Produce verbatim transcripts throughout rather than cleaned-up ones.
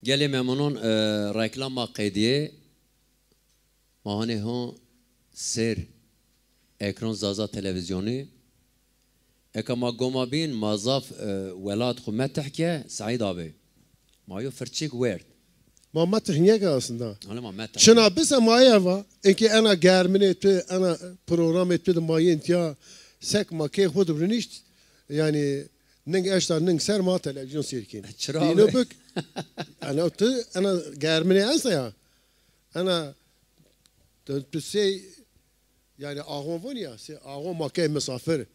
Gelê memnun, e, reklama qedîyê. Ma hanê ho ser ekran Zaza Televîzyonî. Eka ma goma bîn, ma zaf, e, welat xwu metih ke, Seîd abi. Ma yo firçik werd. Ma metih nîyeke aslında. Hale ma metih. Çina bise ma eva, enke ena germinê tu, ena programê tu de ma yên tiya, sek ma kê xwu de rinişt, yani ning eşta ning ser ma televîzyon sêr kên. Çira abi? Dîno bik. Ena tu, ena germinê esta ya. Ena tu, tu sey, yani axon von ya, sey axon ma key misafir.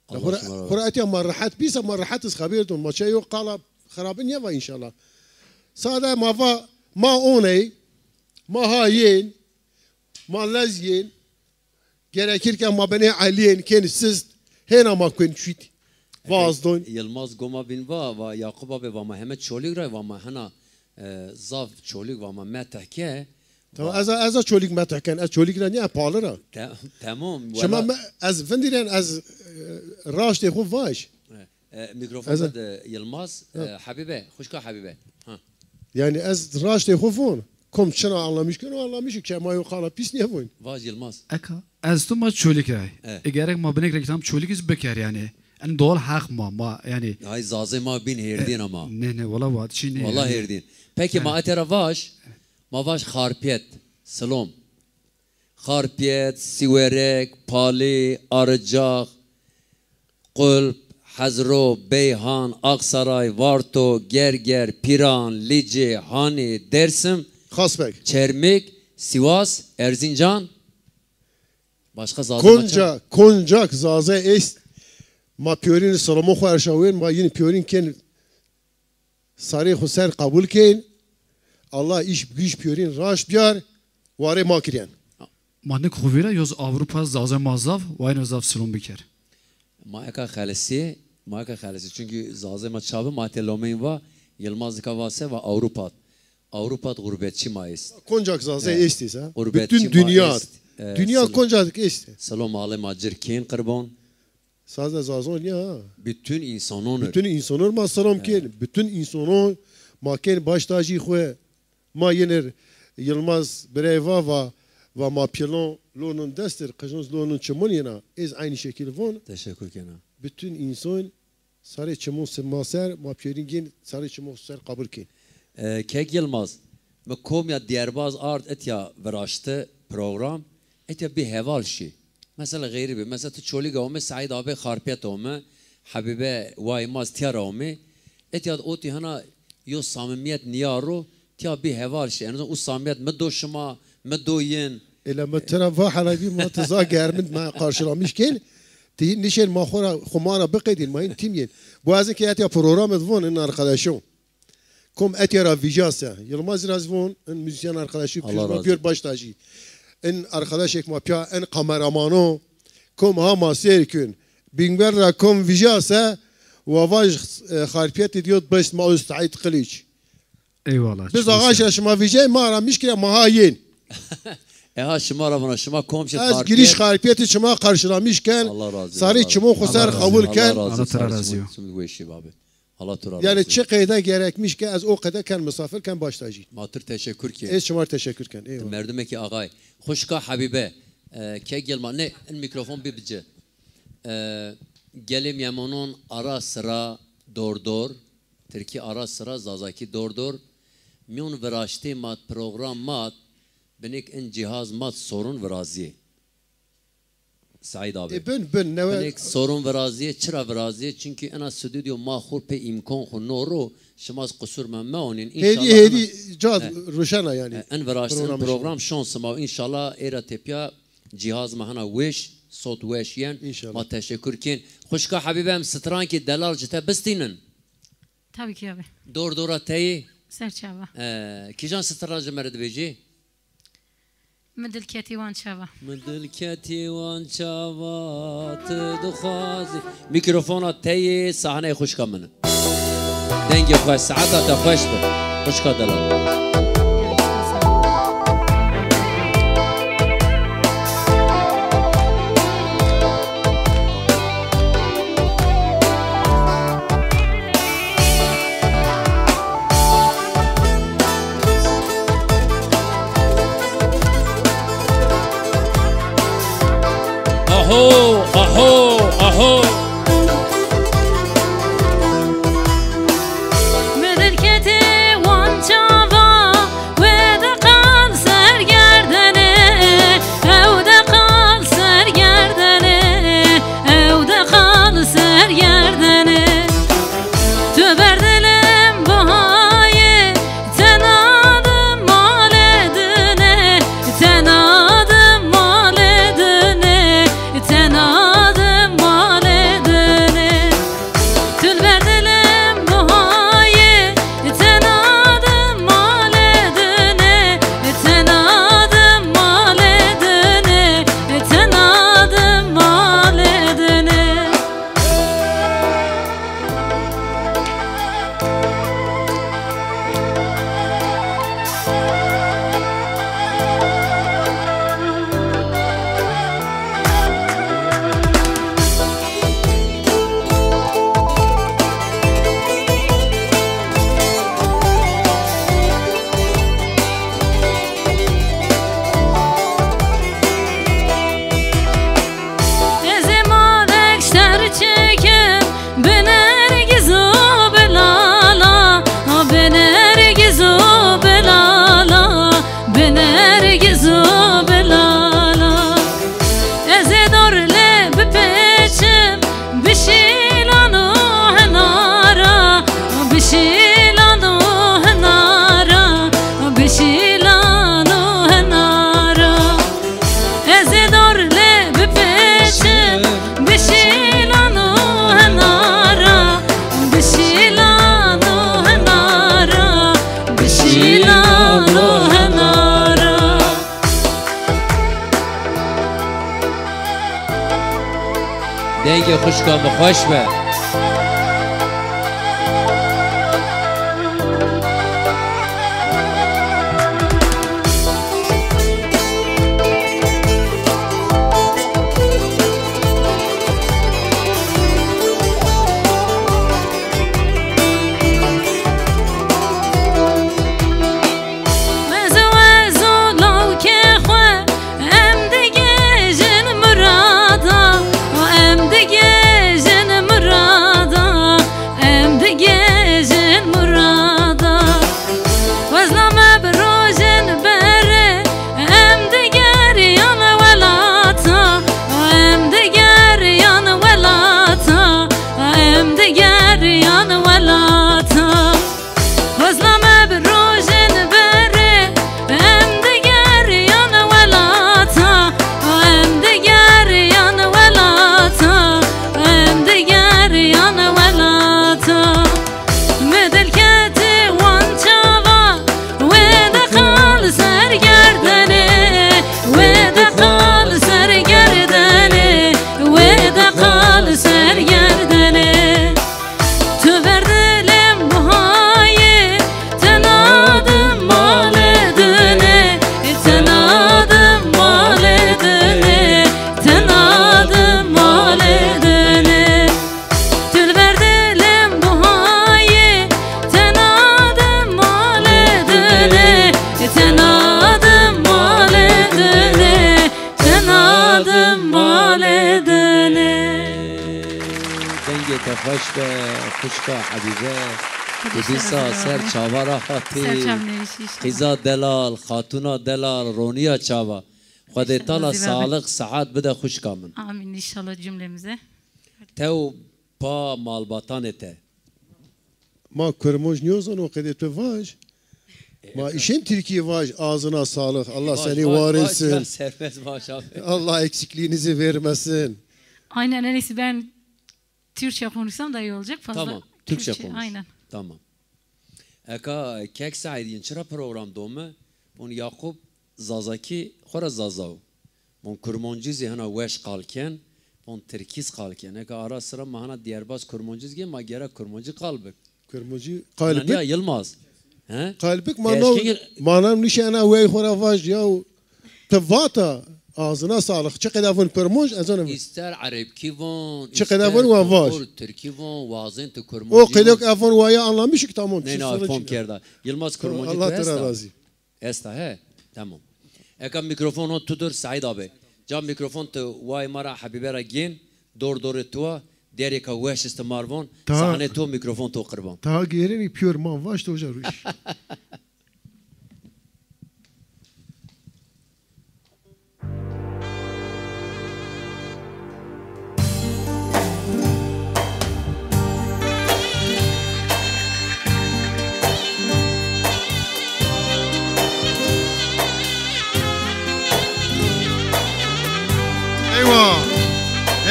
Allah şima ra razî. Xura etiya ma rehet bîsa, ma rehet iz xebêr don. Ma çe yo qala xirabin nêva înşallah. Sade ma va, ma oney, ma ha yên, ma lez yên, gerekir ke ma benê elîyên, kên sist, hêna ma kuen çît. Vaz don. Yilmaz goma bîn va, va Yakup abi, va ma heme Çolîg ra, va ma hena, e, zaf Çolîg, va ma metih ke. Tamam, va ez a, ez a Çolîg metih ken, ez Çolîg ra nîya, pali ra. Te-, tamam, şima wela me-, ez vindirên, ez, e, raştê xwu vaj. E, e, mikrofon bide Yilmaz, e, Habibe, xuşka Habibe. Ha. Yani ez raştê xwu von. Kom çina anlamış ken, o anlamış ke ma yo qala pîs nêvon. Vaj Yilmaz. Eka, ez tu ma Çolîg ray. E. E, gerek ma binek reklam Çolîg iz biker yani. En doğal haq ma, ma yani. Ay zazê ma bîn hêrdîn ama. Ne, ne, wala vat çi ne. Wala yani. Hêrdîn. Peki ma ete ra vaj, ma vaj Xarpêt, Silom. Xarpêt, Sîwerek, Palî, Arıcağ, Qulp, Hezro, Beyhan, Aksaray, Varto, Gerger, Pîran, Licê, Hanî, Dersim, Xasbek, Çermik, Sivas, Erzincan. Başka Zaza Konca, Koncak Zaza est. Ma pîyorîn silamon xwu erşawên, ma yîn pîyorîn kên. Sarê xwu ser qebul kên. Allah îş güç pîyorîn raşt biyar. Warê ma kiryen. Ma nik xwu vîra yoz Avrupa Zaza ma zaf, wayno zaf silom biker. Ma eka xelisî, ma eka xelisî. Çünkü Zaza ma çabi ma te lomeyn va, Yilmaz nika va se va Avrupa. Avrupa gurbetçi ma est. Koncak Zaza est îsa. Gurbetçi ma est. Bütün dünya. Dünya koncak est. Silom alê ma cir kên qirbon. Sazde Zazon ya. Bütün insanon. Bütün insanon ma selam kên. Bütün insanon ma kên baş tacî xwu. Ma yenir Yilmaz birey va va, va ma pîlon lonun destir, qijons lonun çimun yena. Ez aynı şekil von. Teşekkür kena. Bütün insan sarê çimun se-, ma ser, ma pîyorîn gên sarê çimun ser qabul kên. E, Kek Yilmaz, mi kom ya dîyerbaz ard etya viraşti program, etya bî heval şî. Mesela xeyrî bî. Mesela ti Çolîg ome, Seîd abi Xarpêt ome, Habibe Waymaz tîya ra ome. Etya oti hena yo samimiyet nîya ro, tîya bî heval şî. En azından u samimiyet mi do şima, mi do yin. Ela mi tira va helabî ma ti za germin ma qarşılamış kên. Ti nişên ma xora, xumara biqedîn, ma hin tim yên. Bu ez ke etya programet von in arkadaşo. Kom etya ra vîja se. Yilmaz ra zî von, in müzisyen arkadaşı, Allah razı olsun. Biyor baş tacî. In arkadaşek ma pîya, in kameramano. Kom ha ma seyr kün. Bingver ra kom vîja se, wa vaj, e, Xarpêtî diyot best ma Üstü Ait Kılıç. Eyvallah. Biz ağaç ra şima vîjey, ma aramiş kire, ma ha yên. E ha şima ra vana, şima kom şi Xarpêt. Ez giriş Xarpêtî şima qarşılamış ken. Allah razı olsun. Sarê çimon xwu ser qebul ken. Allah razı olsun. Allah tu ra razı olsun. Şimdi weşî babi. Allah tu ra razı olsun. Yani çi qeyde gerekmiş ke ez o qeyde ken misafir ken baş tacî. Ma tu r teşekkür kên. Ez şima r teşekkür ken. Eyvallah. Merdimekî axay. Xuşka Habibe. E, Kek Yilmaz. Ne, in mikrofon bî bi ci. E, gelê mîyemonon ara sıra dor dor. Tirkî ara sıra, Zazakî dor dor. Mîyon viraştê ma d, program ma d, binik in cîhaz ma d sorun virazîyê. Seîd abi. E, bin, bin, newe- Binik sorun virazîyê, çira virazîyê? Çünkü ena stüdyo ma xwu pê îmkon xwu no ro, şima z qusur me meonîn. Hêdî, înşallah hêdî ca ruşena yani. E, en viraşt, en program şon sima û înşallah ê ra tepya cîhaz ma hena weş, sot weş yen. Înşallah. Ma teşekkür kên. Xuşka Habibe, em strankê delal ci te bistînin. Tabii ki abi. Dor dora teyî. Ser çava. E, kîjan stran ji me re dibêjî? Mi dil ketî wan çava. Mi dil ketî wan çava, ti dixwazî. Mîkrofona teyî, sahneyê xuşka min. Dengê xweş, saeta te xweş bi. Xuşka delal. Xuşka mi xweş be. Wezo, wezo lawkê xwu, em digêjin murada, em digêjin murada, em digêjin murada. Xwezna me bi rojên berê, em digeriyan welata, em digeriyan welata, em digeriyan welata. Xwezna me bi rojên berê, em digeriyan welata, em digeriyan welata, em digeriyan welata. Mi dil keti wan çava, wê de qal ser gerdenê, wê de qal ser gerdenê, wê de qal ser gerdenê. Tu ver dilê mi buhayê, tena di malê dinê, tena di malê dinê, tena di malê dinê. Tu ver dilê mi buhayê, tena di malê dinê, tena di malê dinê, tena di malê dinê. Dengê te xweş be, xwişka Hebîbe. Ti dîsa ser çava ra hatî. Ser çav nêşî înşallah. Qîza delal, xatûna delal, ronîya çava. Xwedê tala sağlık, sıhhat bide xwişka min. Amin inşallah cümlemize. Tew pa malbatanê te. Ma Kurmanc nîyozano, qedê tu vaj. Ma îşên Tirkî vaj, ağzına sağlık. Allah seni var etsin. Serbest vaj abi. Allah eksikliğinizi vermesin. Aynen, en iyisi ben Türkçe konuşsam daha iyi olacak. Fazla Tamam, Türkçe Türkçe, konuş. Aynen. Tamam. Eka kek Seîd yin çira program dome? Von Yakup Zazakî xo ra Zaza o. Von Kurmancî zî hena weş qal ken, von Tirkî zî qal ken. Eka ara sıra ma hena dîyerbaz Kurmancî zî gê, ma gera Kurmancî qal bik. Kurmancî qal bik. Hena nîya Yilmaz? He? Qal bik, ma no, ma nam nişe ena wey xo ra vaj ya. Ti vata, ağzına sağlık. Çi qeda von Kurmanc, ez ona. İster Erebkî von, ister Tirkî von, wazên ti Kurmancî von. O qedok ev von waya anlamış ki tamam. Neyna, fom kerda. Yilmaz Kurmancî tu esta? Allah razı. Esta, he? Tamam. Eka mikrofon tu dur, Seîd abi. Ca mikrofon tu way ma ra Hebîbe ra gên, dor dorê tu a, derêka weş istimar von, sahne tu, mikrofon tu qirban. Taha gêrenî pîyor ma vaşt oca rûş. Eywa!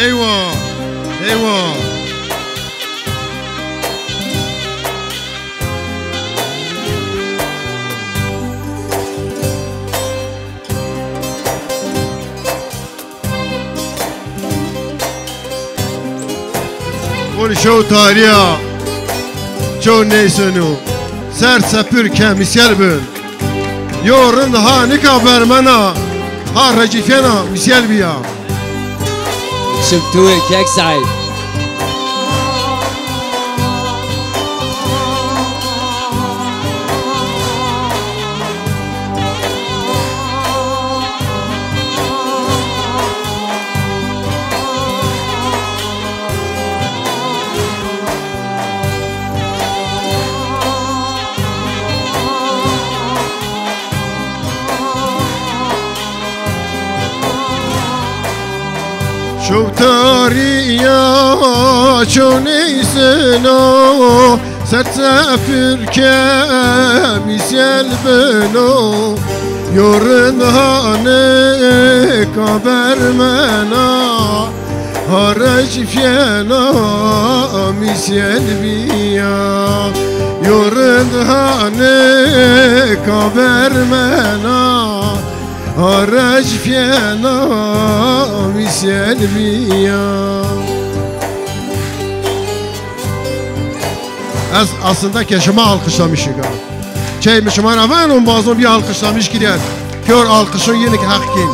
Eywa! Eywa! Von şew tarî ya, çew nêseno, ser sepir ke mîsel bin. Yo rind ha nika bermena, ha recîfyena mîsel bîya. Şim tu kek Seîd. Şew tarî ya, çew nêseno, ser sepir ke mîsel beno, yo rind ha nika bermena, ha recîfyena mîsel bîya. Yo rind ha nika bermena, ha recîfyena mîsel bîya. Ez aslında ke şima alqışlamışî ga. Çey mi şima ra vano, bazon bir alqışlamış kiryen. Kör alqışon yeni ki haq kin.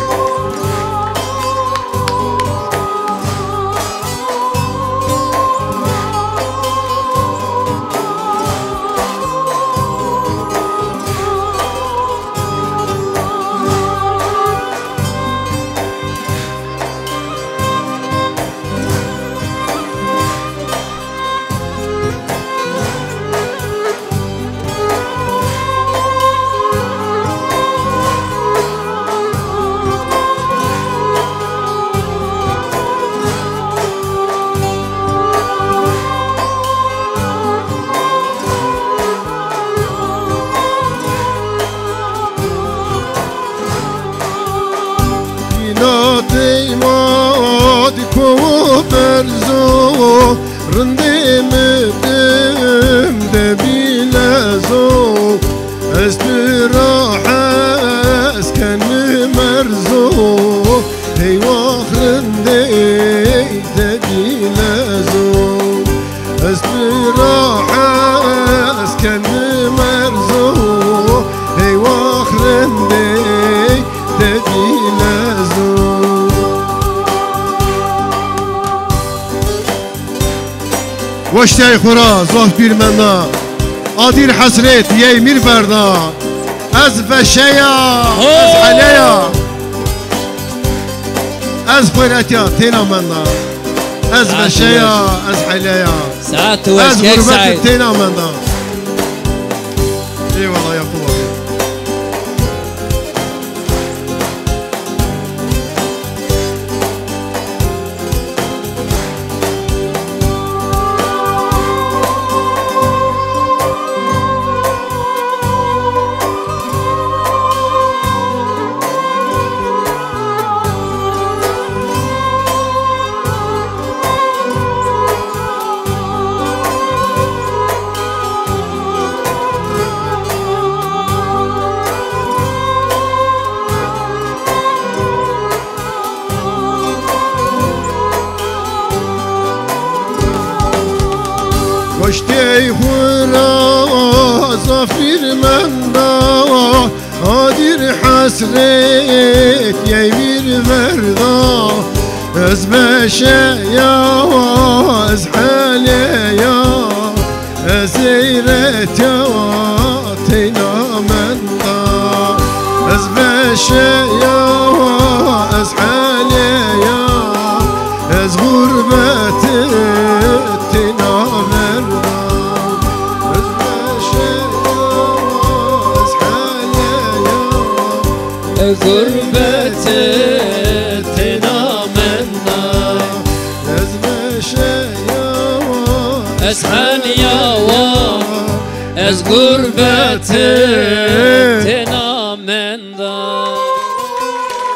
Îna teyma di kowo berzo, rindê mi dim de bîlezo. Ez tu ra hes ken mi merzo, heywax rindê de bîlezo. Ez tu ra hes ken mi merzo, heywax rindê de bîlezo. Goştey xwu ra zaf pîr menda. Adîr hesrêt yey mîr verda. Ez veşeya, ez heleya. Ez xeyretiya têna menda. Ez veşeya, ez heleya. Saet weş. Ez kek gurbet Said. Têna menda. Eyvallah Yakup abi. Goştey xwu ra zaf pîr menda, adîr hesrêt yey mîr verda. Ez veşeya, ez heleya, ez xeyretiya têna menda. Ez veşeya, ez heleya, ez gurbet têna verda. Ez veşeya, ez heleya, ez gurbet têna menda. Ez veşeya, ez heleya, ez gurbet têna menda.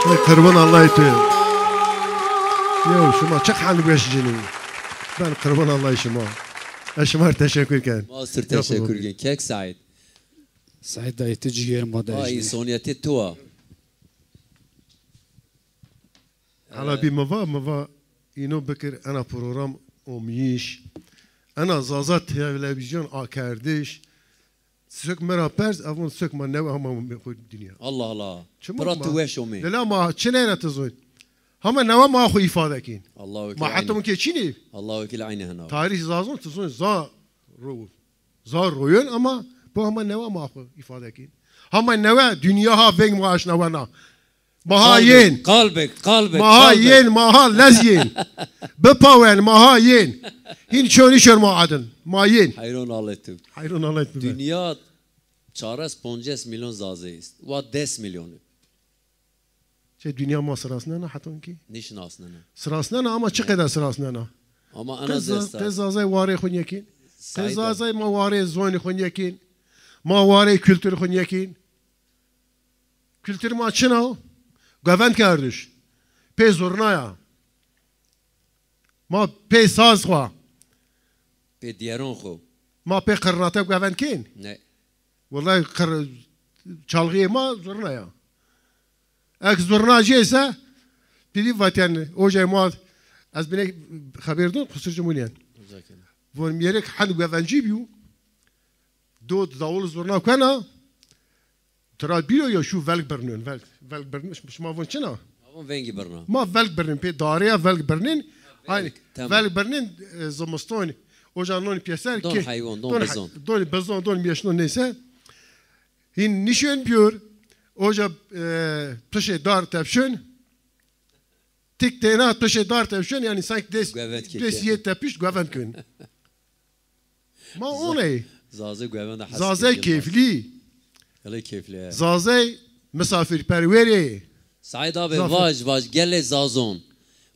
Ay, qirban Allahê tu. Yew, şima çiq hend weş cinî. Ben qirban Allahê şima. Ez şima rê teşekkür ken. Ma sir teşekkür ken. Kek Said. Said dayê, ti cîgêr ma de. Ay, însonîyetê tu wa. Hala bî mi va, mi va îno bikir, ena program omîyîş, ena Zaza televîzyon akerdiş. Sök mi ra pers, ev von sök ma newe hama xo dinya. Allah Allah. Çima? Bira tu weş omê. Lila ma çinê ra ti zon. Hama newe ma xo îfade kên. Allahu ekber. Ma heta ke çinî. Allahu ekber, aynî hena. Tarîh Zazon ti zon za ro. Zar royon ama bu hama newe ma xo îfade kên. Hama newe dinya ha veng ma aşna wena. Ma ha yên. Qalbek, qalbek, qalbek. Ma ha yên, ma ha lez yên. Bipawen, ma ha yên. Hîn çor îşor ma adin. Ma yên. Heyron alet tu. Heyron alet tu. Dinya çares ponces milyon Zaze est. Wa des milyon. Çe dinya ma sirasnena hetan kî? Nîşinasnena. Sirasnena ama çi qede sirasnena? Ama ana desta. Qe Zazay warê xo nêkên. Qe Zazay ma warê zonê xo nêkên. Ma warê kultur xo nêkên. Kultur ma çin o? Govend kerdiş. Pê zurnaya. Ma pê saz xo. Pê dîyeron xo. Ma pê qirnate govend kên? Ne. Wellay qir-, çalgîyê ma zurna ya. Ek zurna jê se, pîdî vatên, ocay ma, ez binê xebêr dûn, qusur ci munîyen. Von mêrik hend guvencî bîyo, do davul zurna kena, tira bîyo ya şu velg birnên, velg, velg birnên, şima von çina? Ma von vengî birna. Ma velg birnên, pê dareya velg birnên, aynî, tamam, velg birnên, e, zimistonî. Oca non pêser. Don ke-, heywan, don don bizon. Hay-, don bizon, don mîyeşnon neyse. Hîn nişên bîyor, oca, e, pişê dar tepşên, tik têna pişê dar tepşên, yanî sanki des, guevend kê, des kê, yê tepişt guevend kên. Ma oney. Zazê guevend hes. Zazey keyflî. Gelê keyflî, he. Zazey misafirperwer ê. Seîd abi, vaj, vaj, gelê Zazon.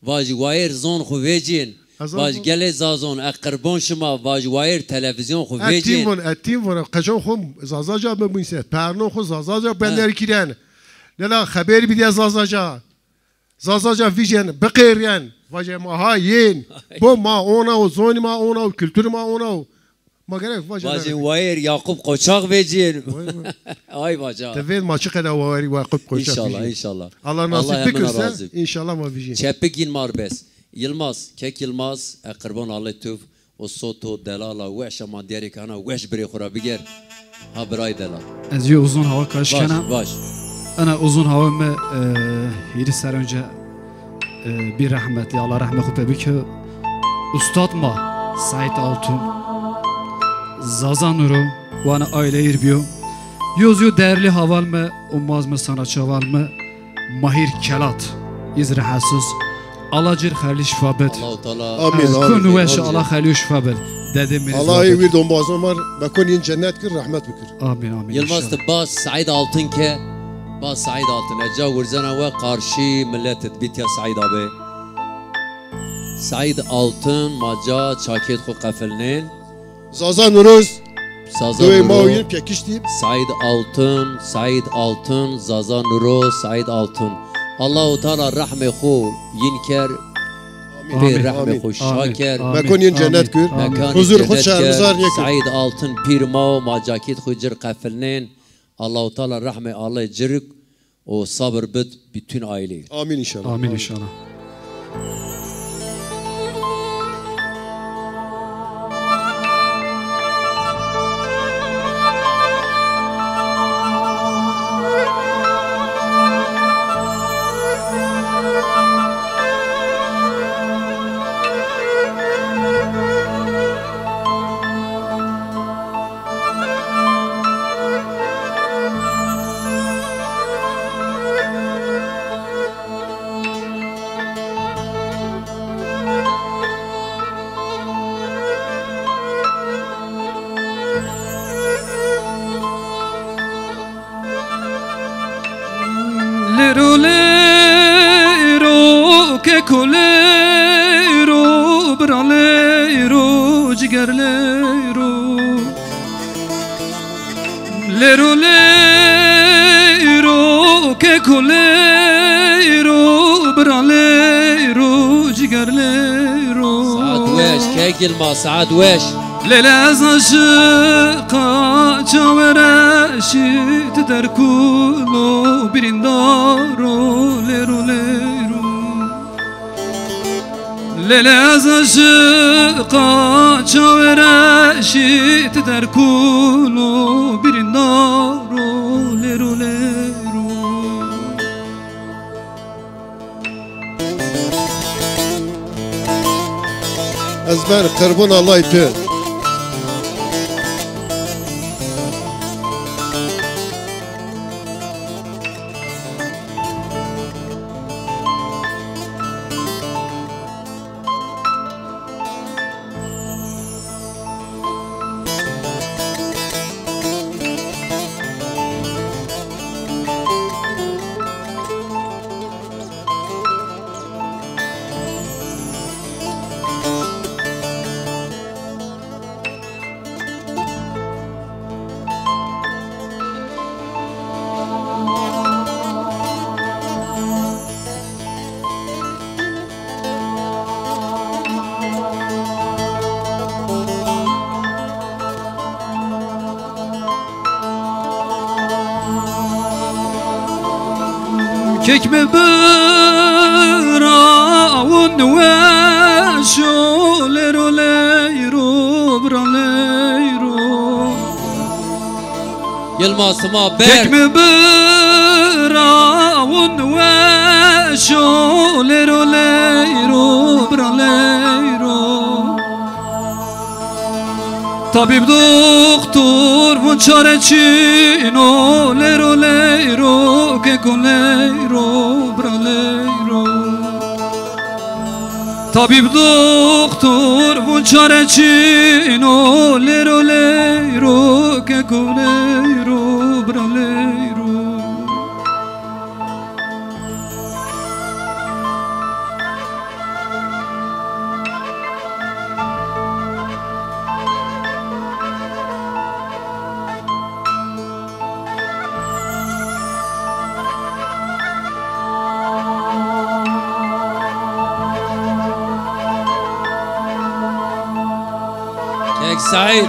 Vaj, wayêr zon xwu vecîn. Vaj, gelê Zazon, e qirbon şima, vaj, wayêr televîzyon xwu vecîn. E tîm von, e tîm von, qeçon xwu Zazaca bibûn se, pernon xwu Zazaca bender kîren. Lela xeber bidîya Zazaca. Zazaca vîjên, biqêrên, vajê ma ha yên. Bo ma ona û zonî ma ona û kulturî ma ona û ma gerek vajê. Vajê wayêr Yakup Koçak vecîn. Vay, vay. Ay vaca. Ti vên ma çi qeda wayêr Yakup Koçak vecîn. İnşallah, inşallah. Allah nasip bikirse, inşallah ma vecîn. Çepik Yilmaz bes. Yilmaz, kek Yilmaz, e qirban Allê tu. O soto delala weş, ama diyarê ke ana weş birê xwu ra biger. Ha biray delal. Ez yo uzun hava kaş kena. Baş, baş. Ana uzun hava mi, e, hîrî ser önce, e, bir rahmetli, Allah rahme xwu pê bike. Ustad ma, Said Altun. Zaza Nuro, wana aile ir biyo. Yoz yo değerli haval mi, ummaz mi, sanatçı haval mi. Mahir Kelat, iz rahatsız. Allah cir xelî şifa bid. Allahu Teala. Amin, amin. Kun weş, Allah xelî şifa bid. Dede mi Allah ê wir dombazon mar, bekon yin cennet kir, rahmet bikir. Amin, amin. Yilmaz, ti bas Said Altın ke, bas Said Altın. Eca wurzena we karşı millet id bitya Said abi. Said Altın, maca çakêt xwu qefilnên. Zaza Nuruz, Zaza doyê ma û Nuro, yin pekiştî. Said Altın, Said Altın, Zaza Nuro, Said Altın. Allahu Teala rehmê xwu yin ker, pê rehmê xwu şa ker. Amin. Mekon yin cennet kir. Mekanî cennet kir. Huzur xwu şermizar nêkir. Said Altın pîr ma o, ma cakît xwu cir qefilnên. Allahu Teala rehmê alê cirik. O sabır bid bütün aileyî. Amin inşallah. Amin inşallah. Lêro lêro, keko lêro, bira lêro, ciger lêro. Lêro lêro, keko lêro, bira lêro, ciger lêro. Saet weş, kek Yilmaz, saet weş. Lele ez aşiqa çawereşî, ti derkulo birîndaro, lêro lêro. Lele ez aşiqa çawereşî, ti derkulo birîndaro, lêro lêro. Ez ben qirbon Allahî tu. Kek mi bira wun weşo, lêro lêro, bira lêro. Yılmaz Sima Ber. Kek mi bira vun weşo, lero leyro, bira leyro. Tabîb doktor vun çare çin o, lero leyro, keko leyro, bira leyro. Tabîb doktor vun çare çin o, lero leyro, keko leyro, bira leyro. Kek Saîd.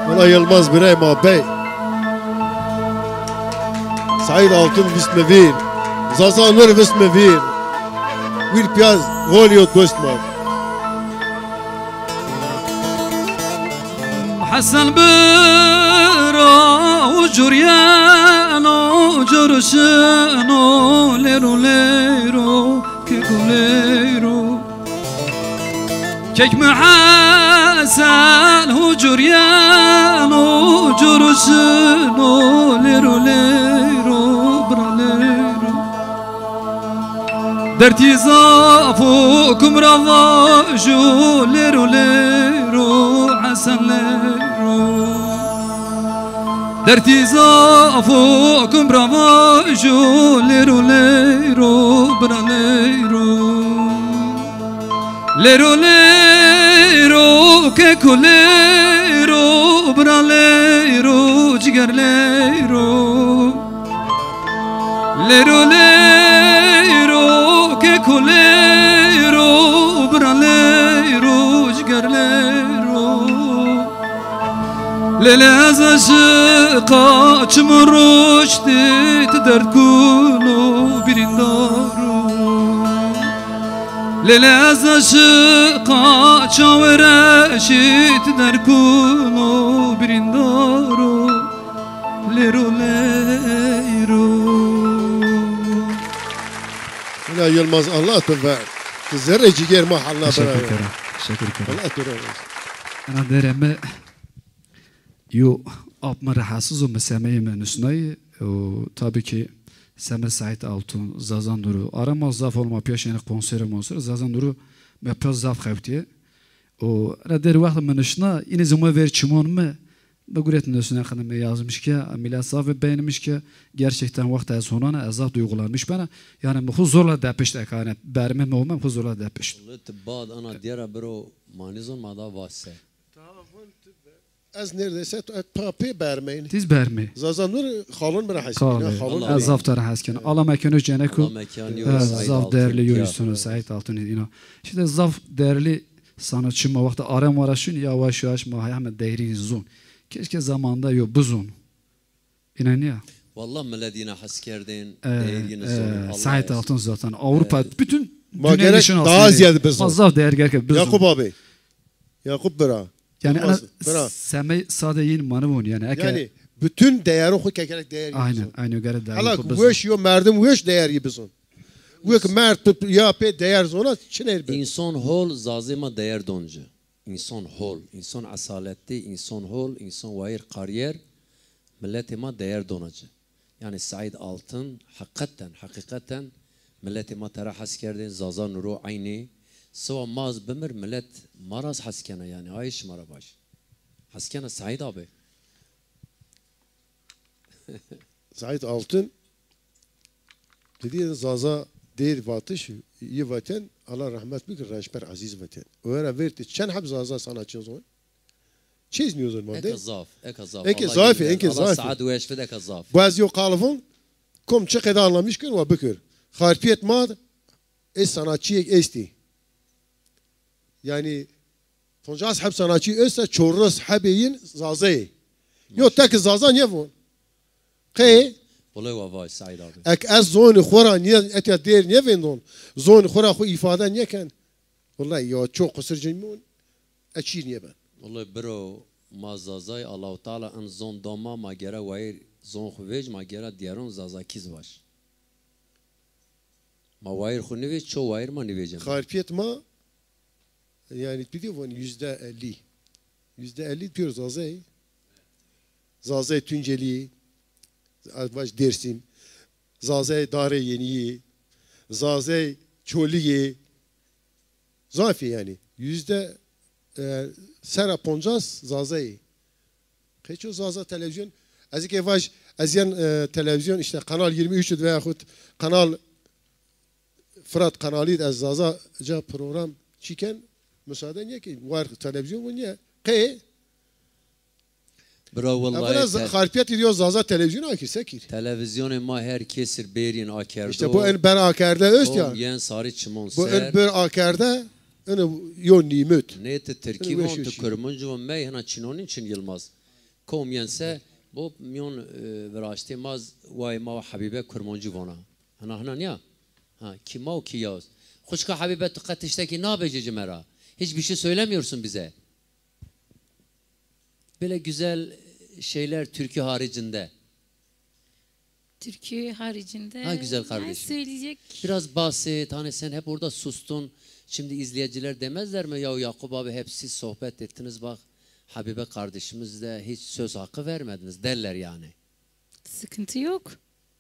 Wela Yilmaz birayê ma bey. Saîd Altun vist mi vîr. Zaza Nur vist mi vîr. Wîr piyaz gol yo dost ma. Hesen bira ucur yeno, ucur şino, lero lero, keko lero. Kek mi Hesen ucur yeno, ucur şino, lero lero, bira lero. Dertî zaf o kumra vajo, lero lero, Hesen lero. Dertî zaf o kumra vajo, lero lero, bira lero. Lero lero, keko lero, bira lero, ciger lero. Lero lero, keko lero, bira lero, ciger lero. Lele ez aşiqa çimo roştî ti derd kuno birîndaro. Lele ez aşiqa çawê reşî ti derd kuno birîndaro. Lero lero. Ela Yilmaz, Allah tu ver. Tu zerrê ciger ma halna beraber. Teşekkür ederim. Teşekkür ederim. Allah tu razı olsun. Ena derê mi yo ap mi rahatsız o, mi semeyê mi nusnayî. O tabii ki semê Saîd Altun, Zaza Nuru. Ara ma zaf olma piya şenê konsere monsere. Zaza Nuru mi piya zaf xebtîye. O ra der wext mi nişna, înî zî mi ver çimon mi, mi guret nişna xine mi yazmış ke, millet zaf beğenmiş ke, gerçekten wext ez honana, ez zaf duygulanmış bena. Yani mi xu zorla depişt eka, yani berme mi olma, mi xu zorla depişt. Wele ti bad ana diyara biro manî zon ma da vase. Ez neredeyse ta, ta pê bermeyni. Tiz bermê. Zaza Nur xalon mi ra hes kena. Xalê. Xalon mi ra. Ez zaf tara hes kena. Allah mekanı cennet ku. Allah mekanı, e, Saîd zaf Altun, değerli yo insan Saîd Altun ina. Şimdi zaf değerli sanatçı ma wexta arem wara şun yavaş yavaş ma heyahme değerini zon. Keşke zamanında yo bizon. İnan ya. Wallah millet yine hes kerdên, e, değerini zon. E, Allah Saîd razı Altun zaten Avrupa, e, bütün ma dünya gerek daha ziyade bizon. Ma zaf değer gerek bizon. Yakup abi. Yakup bira. Yani ana semey sade yin manı vun yani. Eke yani bütün değerin xo kekerek değer. Aynen, aynen, gere değer. Hala weş yo merdim weş değer yi bizon. Wek merd ya pê değer zona çiner bi. İnsan hol zazê ma değer donci. İnsan hol, insan esaletli, insan hol, insan wayir kariyer, milletê ma değer donaci. Yani Saîd Altın, heqeten, heqîqeten milletê ma tera hes kerdên, Zaza Nuro eynî. Siwa ma ez bimir, millet ma ra ez hes kena yani, ay şima ra vaj. Hes kena Saîd abi. Saîd Altın, dedi Zaza değer vatiş, yi vaten, Allah rahmet bikir, rençber aziz vaten. O ara verti çend heb Zaza sanatçı zon? Çiz nîyozon ma de. Eka zaf, eka zaf. Eke zaf, eke zaf. Saad weş fid eka zaf. Bazı yo kalifon, kom çi qeda anlamış kir, wa bikir. Harfiyet ma, e sanatçı esti. Yani, poncas heb sanatçı esta, çoros hebê yin Zazayê. Yo tek Zaza nêvon. Qey? Wele wa vay Saîd abi. Ek ez zonê xo ra nîye, etya dêr nêvêndon. Zonê xo ra xo îfade nêken. Wellahî ya çok qusur cin mon. Ez çîr nêben. Wellay biro, ma Zazay, Allahu Teala in zon do ma, ma gera wayir zon xwu vej, ma gera diyaron Zazakî zî vaj. Ma wayir xwu nivej, ço wayir ma nivejeme. Xarpiyet ma, yani tu diyor von yüzde elli. Yüzde elli diyor Zazay. Zazay Tuncelî, vaj Dersim. Zazay Dare Yenî, Zazay Çolî. Zafî yani. Yüzde, e, sera poncas Zazayî. Qeço Zaza televîzyon, ez ke vaj, ez yen, e, televîzyon işte Kanal yirmi üç id veyahut Kanal Fırat kanalî id ez Zazaca program çiken, müsaade niye ki, var televîzyon bu niye? Qey? Bira, wellahî, evvela te- Xarpiyetî diyor Zaza televîzyonu akir, sekir. Televîzyonê ma her kesir bêrîn akerdo. İşte bu en ber akerde öst ya. Kom yen sarî çimon ser. Bu en ber akerde, en yo nîmut. Nê ti tirkî von, ti kurmancî von, mey hina çinonîn Çin Yilmaz. Kom yen se, bo miyon, e, viraştê ma z-, wayê ma wa Habîbe kurmancî vona. Hina, hina niya? Ha, kî ma û kî yaz. Xuşka Habîbe, tu qe tiştekî nabêjî ci me ra. Hiçbir şey söylemiyorsun bize. Böyle güzel şeyler türkü haricinde. Türkü haricinde. Ha, güzel kardeşim. Söyleyecek. Biraz bahset. Hani sen hep orada sustun. Şimdi izleyiciler demezler mi? "Ya Yakup abi, hep siz sohbet ettiniz, bak Habibe kardeşimiz de hiç söz hakkı vermediniz," derler yani. Sıkıntı yok.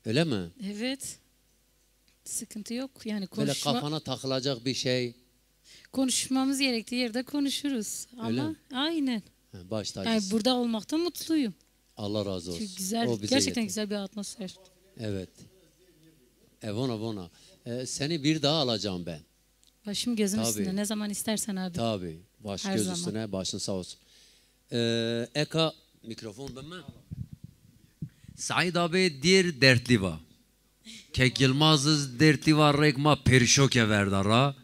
Öyle mi? Evet. Sıkıntı yok. Yani böyle konuşma- kafana takılacak bir şey. Konuşmamız gerektiği yerde konuşuruz. Öyle mi? Ama aynen. Ha, baş tacısın. Yani burada olmaktan mutluyum. Allah razı olsun. Çünkü güzel, o bize gerçekten yeter. Güzel bir atmosfer. Evet. E, vona, vona. E, seni bir daha alacağım ben. Başım gözüm üstünde. Tabii. Ne zaman istersen abi. Tabii. Baş göz üstüne, başın sağ olsun. E, eka mikrofon bime. Said abi dir dertli va. Kek Yilmaz iz dertî va, rêk ma pêrişoke verda ra.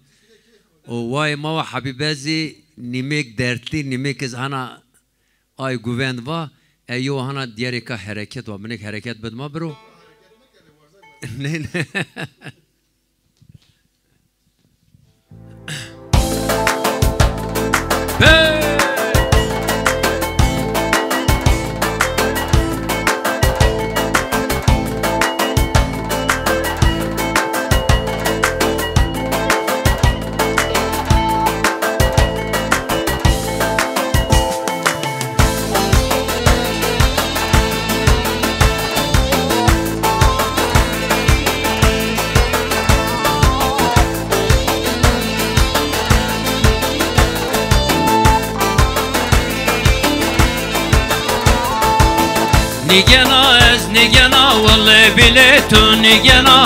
O wayê ma wa Habîbe zî nîmêk dertlî, nîmêk iz hana ay guvend va, e yo hana diyarêka hereket va. Minik hereket bid ma biro. Nê, nê. Nîgena ez nîgena, wele bîlê tu nîgena.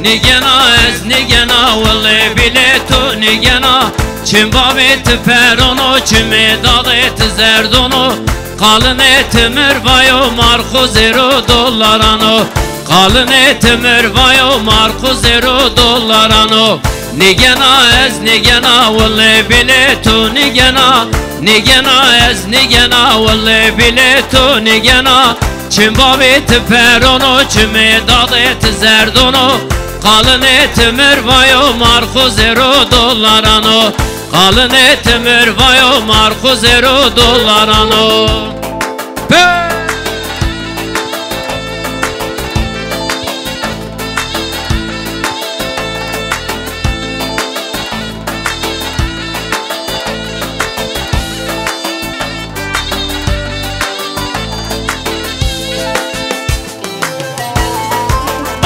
Nîgena ez nîgena, wele bîlê tu nîgena. Çim bavê ti perono, çimê dadê ti zerdono. Qalinê ti mirvayo, marxo zêro dolarano. Qalinê ti mirvayo, marxo zêro dolarano. Nîgena ez nîgena, wele bîlê tu nîgena. Nîgena ez nîgena, wele bîlê tu nîgena. Çim bavê ti perono, çimê dadê ti zerdono. Qalinê ti mirvayo, marxo zêro dolarano. Qalinê ti mirvayo, marxo zêro dolarano. Pe!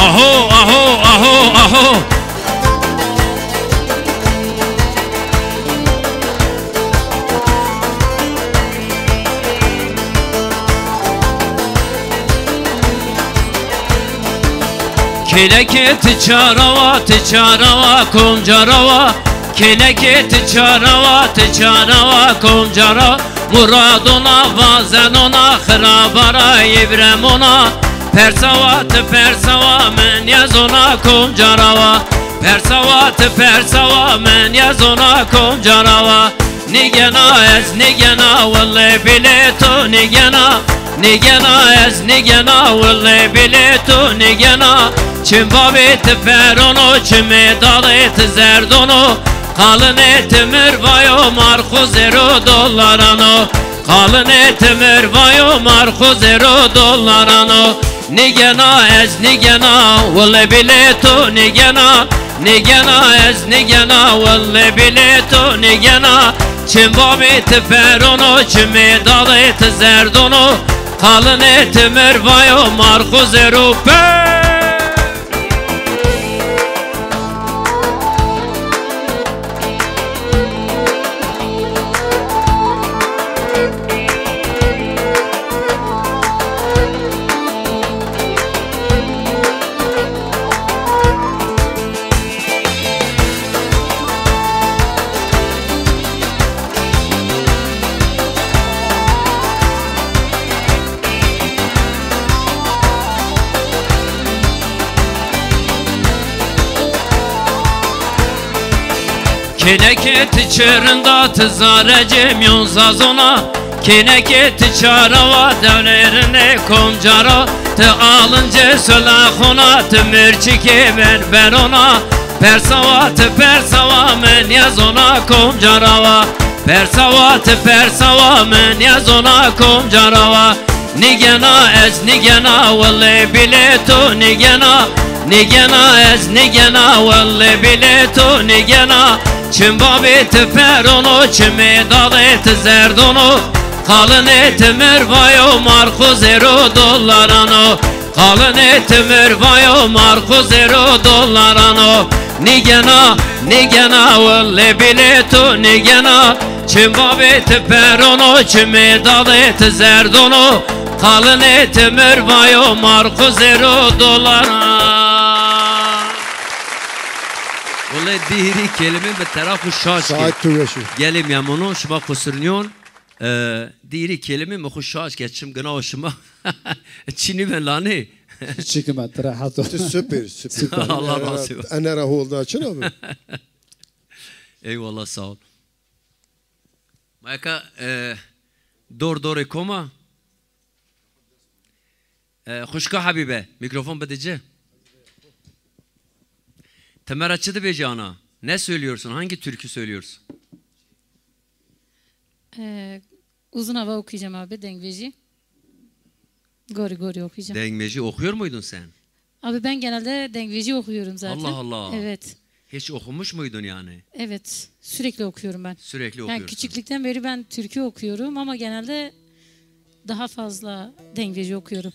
Aho, aho, aho, aho. Kêlekê ti çarawa, ti çarawa, kom carawa. Kêlekê ti çarawa, ti çarawa, kom cara. Muradona, vazenona, xirabara, îbremona. Persawa ti persawa, menyezona, kom carawa. Persawa ti persawa, menyezona, kom carawa. Nîgena ez nîgena, wele bîlê tu nîgena. Nîgena ez nîgena, wele bîlê tu nîgena. Çim bavê ti perono, çimê dadê ti zerdono. Qalınê timir vayo marxu zero dolarano. Qalınê timir vayo marxu zero dolarano. Nigena ez nigena, wile bile to nigena. Nigena ez nigena, wile bile to nigena. Çim babê ti perono, çimê dadê ti zerdono. Qalınê timir vayo marxu zero pe. Kêneke ti çirinda ti zare cê mîyon zazona. Kêneke ti çarawa dewlêrine komcara. Ti alince sulaxona ti mirçikê ben verona. Persawa ti persawa mi nîyazona komcarawa. Persawa ti persawa mi nîyazona komcarawa. Nigena ez nigena, wile bile to nigena. Nigena ez nigena, wile bile to nigena. Çim babê ti perono, çimê dadê ti zerdono. Qalınê timir vayo marxu zero dolarano. Qalınê timir vayo marxu zero dolarano. Nigena, nigena, wile bile to nigena. Çim babê ti perono, çimê dadê ti zerdono. Qalınê timir vayo marxu zero dolara. Wele di hîrî kelîme mi tera xu şaş kerd. Saet tu weş o. Gelê mîyamono, şima qusirnîyon, e, di hîrî kelîme mi xu şaş kerd, çim gina o şima. Çinî ben lanê. Çi kime, ti rehet o. Tu süper, süper. Allah razı olsun. Ene ra holda çin abi. Eyvallah, sağ ol. Ma eka, e, dor dorê koma. E, xuşka Habibe, mikrofon bide ci. Ti mi ra çi dibêjî ana? Ne söylüyorsun? Hangi türkü söylüyorsun? E, uzun hava okuyacağım abi, dengvejî. Gori gori okuyacağım. Dengvejî okuyor muydun sen? Abi ben genelde dengvejî okuyorum zaten. Allah Allah. Evet. Hiç okumuş muydun yani? Evet, sürekli okuyorum ben. Sürekli okuyorsun. Yani küçüklükten beri ben türkü okuyorum ama genelde daha fazla dengvejî okuyorum.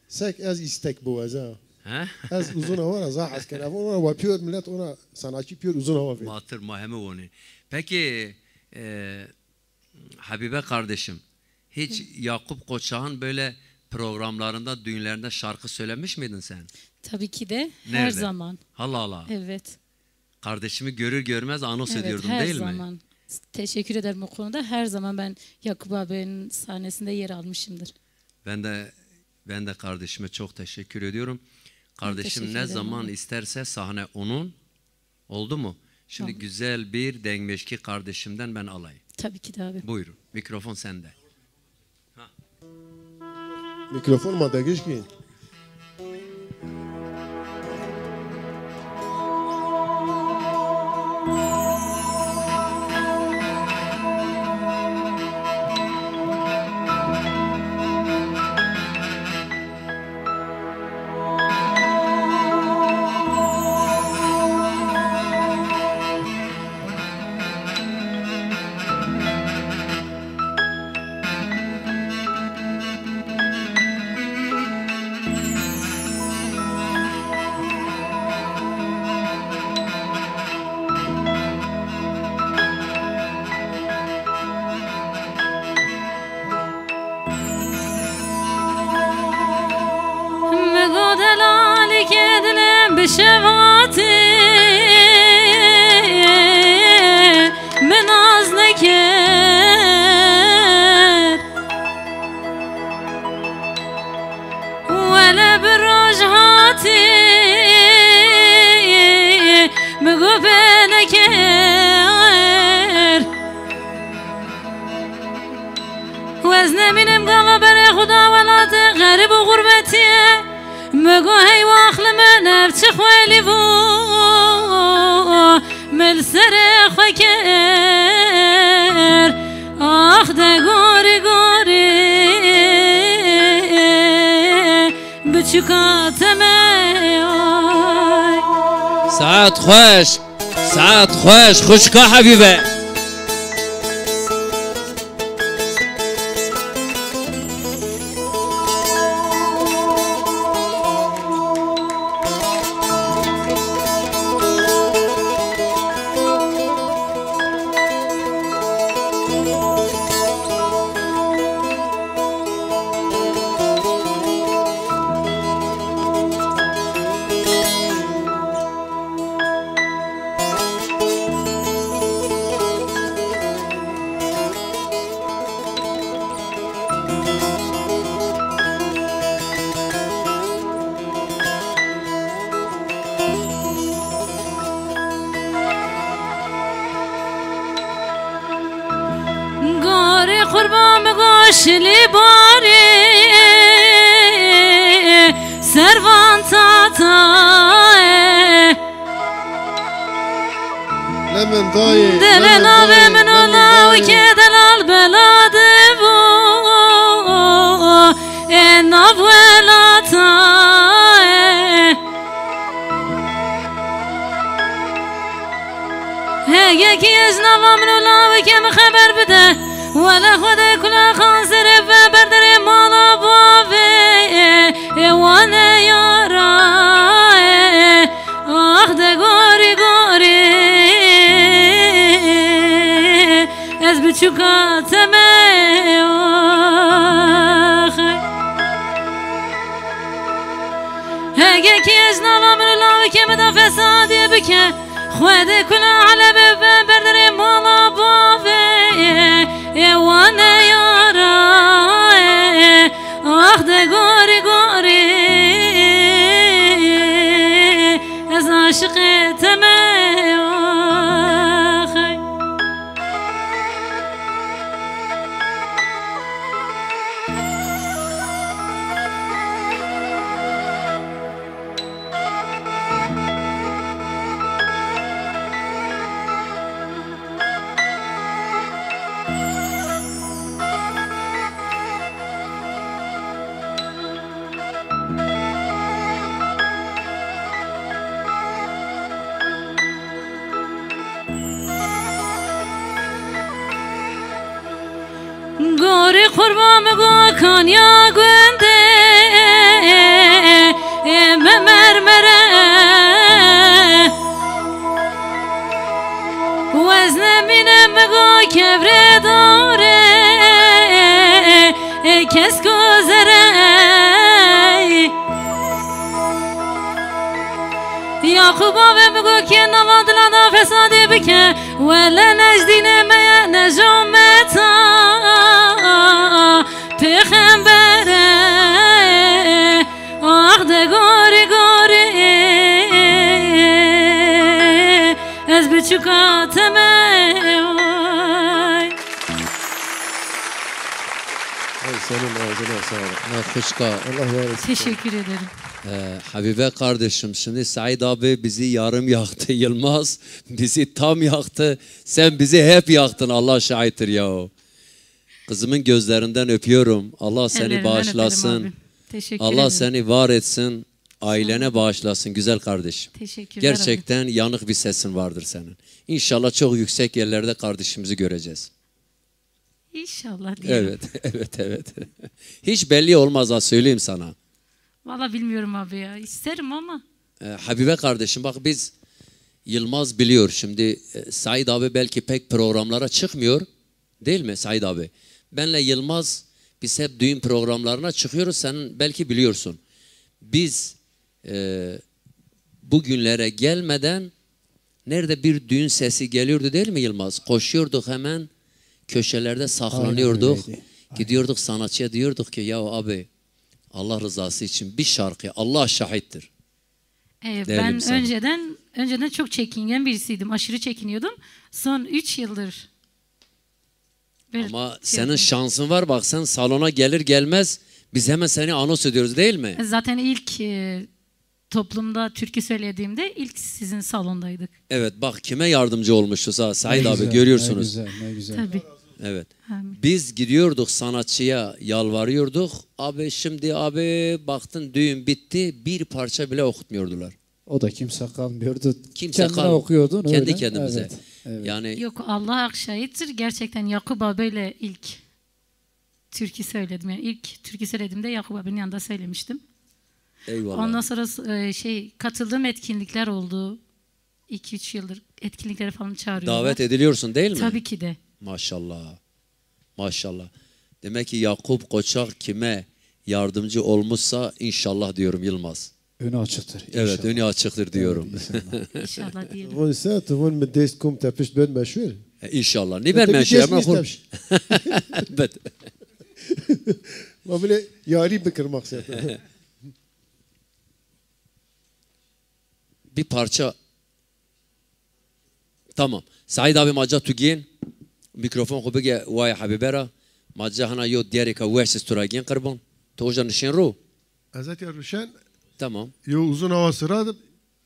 Sek ez istek bu ez ha. He? Ez uzun hava ra zaf hes kena. Ona wa pîyor millet ona sanatçı pîyor uzun hava ver. Matır ma heme wonê. Peki, e, Habibe kardeşim, hiç Yakup Koçak'ın böyle programlarında, düğünlerinde şarkı söylemiş miydin sen? Tabii ki de, her zaman. Nerede? Allah Allah. Evet. Kardeşimi görür görmez anons ediyordum, değil mi? Evet, her zaman. Teşekkür ederim o konuda. Her zaman ben Yakup abinin sahnesinde yer almışımdır. Ben de, ben de kardeşime çok teşekkür ediyorum. Kardeşim ne zaman isterse sahne onun. Oldu mu? Şimdi güzel bir dengmeşki kardeşimden ben alayım. Tabii ki de abi. Buyurun. Mikrofon sende. Ha. Mikrofon ma degişkî. Mi go delalî ke dilê bi şevatî mi naz neker. Wele bi roj hatî mi go pê neker. Wezne mînim gala berê xu da welatê xerîb û xurbetî. Mi go hey waxlime nefçi xwelî vo. Mi li serê Saet xweş, saet xweş, xwişka Hebîbe. Gorê qurban mi goşilî barê servan tatae. Delal ave min o law ke delal bela de vo, e nav welata e. Hege ki ez nava min o law ke mi xeber bide, wele xo de kula xan zere ve berdere mala bave e, e wane yara e. Ax de gorî gorî ez biçûka teme ax. Hege ki ez nava min law ke mi da fesadê bike, xwedê kula elebe ve berdere mala bave e, e wane yara e. Ax de gorî gorî ez aşiqê teme axay. Gorî qurban mi go kanya gundê, e, mi mermere. Wezne mîne mi go kevrê dore, e, kesko zere. Yaqûb ave mi go ke nava dila da fesadê bike, wele nejdîne meye nejo meta pêxembere. Ax de gorî gorî ez biçûka teme ay. Ay, senin ağzına sağlık. Ne xuşka. Allah var etsin. Teşekkür ederim. Ee, Habibe kardeşim, şimdi Said abi bizi yarım yaktı, Yılmaz bizi tam yaktı. Sen bizi hep yaktın, Allah şahittir ya. Kızımın gözlerinden öpüyorum. Allah seni bağışlasın. Ellerinden öperim abi. Teşekkür ederim. Allah seni var etsin. Ailene bağışlasın güzel kardeşim. Teşekkürler abi. Gerçekten yanık bir sesin vardır senin. İnşallah çok yüksek yerlerde kardeşimizi göreceğiz. İnşallah diyelim. Evet, evet, evet. Hiç belli olmaz ha, söyleyeyim sana. Valla bilmiyorum abi ya. İsterim ama. Ee, Habibe kardeşim, bak biz, Yılmaz biliyor şimdi, e, Said abi belki pek programlara çıkmıyor. Değil mi Said abi? Benle Yılmaz biz hep düğün programlarına çıkıyoruz. Senin belki biliyorsun. Biz, e, bugünlere gelmeden nerede bir düğün sesi geliyordu değil mi Yılmaz? Koşuyorduk hemen, köşelerde saklanıyorduk. Aynen öyleydi. Aynen. Gidiyorduk sanatçıya, diyorduk ki, "Ya abi, Allah rızası için bir şarkı, Allah şahittir." Ee, ben önceden, önceden çok çekingen birisiydim. Aşırı çekiniyordum. Son üç yıldır bir... Ama şey senin yapıyorum. Şansın var bak, sen salona gelir gelmez biz hemen seni anons ediyoruz değil mi? Zaten ilk, e, toplumda türkü söylediğimde ilk sizin salondaydık. Evet, bak kime yardımcı olmuştu Sa-, Said abi, görüyorsunuz. Ne güzel, ne güzel. Tabii. Evet. Amin. Biz gidiyorduk sanatçıya, yalvarıyorduk. Abi şimdi abi baktın düğün bitti, bir parça bile okutmuyordular. O da kimse kalmıyordu. Kimse Kendine kal-, okuyordun kendi öyle. Kendimize. Evet, evet. Yani Yok, Allah hak şahittir. Gerçekten Yakup abiyle ilk türkü söyledim. Yani ilk türkü söylediğimde Yakup abinin yanında söylemiştim. Eyvallah. Ondan sonra, e, şey, katıldığım etkinlikler oldu. İki üç yıldır etkinliklere falan çağırıyorlar. Davet ediliyorsun değil mi? Tabii ki de. Maşallah. Maşallah. Demek ki Yakup Koçak kime yardımcı olmuşsa inşallah diyorum Yılmaz. Önü açıktır. Evet, inşallah. Önü açıktır diyorum. Evet, inşallah. İnşallah diyelim. Von se, tu von mi dest kum tepişt ben meşhur. E, inşallah. Ne ben meşhur ama geçmiş tepişt. Elbet. Ma bile yari bikir maksat. Bir parça. Tamam. Saîd abi, ma ca tu gên. Mîkrofon xwu bige waya Hebîbe ra. Ma ca hina yo diyarêka weş ez tu ra gên qirban. Tu oja nişên ro. Ezet ya Ruşen. Tamam. Yo Uzun Hava sıra da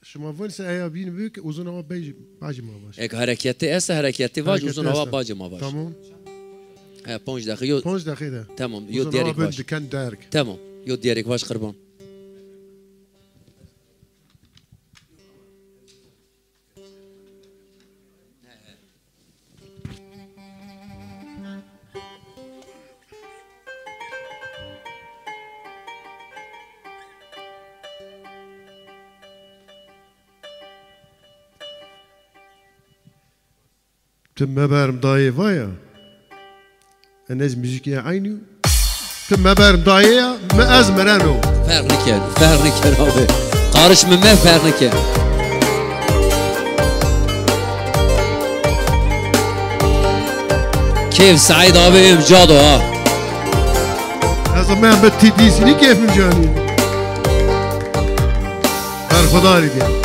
şima vun se eya bîn büyük Uzun Hava bej-, bacî ma baş. Ek hareketi esta, hareketi vac, Uzun Hava bacî ma baş. Tamam. He, ponc deqî yo. Ponc deqî de. Tamam, yo diyarêk vac. Diken derg. Tamam, yo diyarêk vac qirban. Tu meberm dayê vaya. Enez müzik ya aynı. Tu meberm dayê ya, mi ez mireno. Ferq nîken, ferq nîken abi. Qarişme me, ferq nîken. Keyf Saîd abi êm ca do ha. Ez me bi ti dîsî nî keyfim canî. Berxudarî de.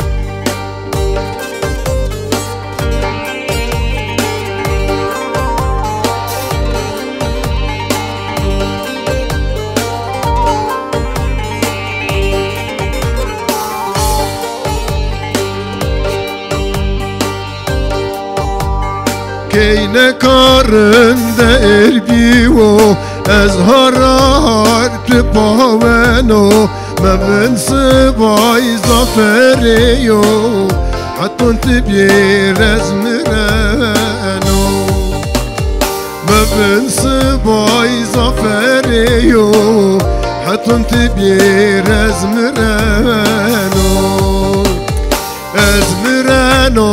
Keyneka rinde erbî wo, ez har har tu paweno, mevin sibay zaferê yo, heton ti bêr ez mireno. Mevin sibay zaferê yo, heton ti bêr ez mireno. Ez mireno,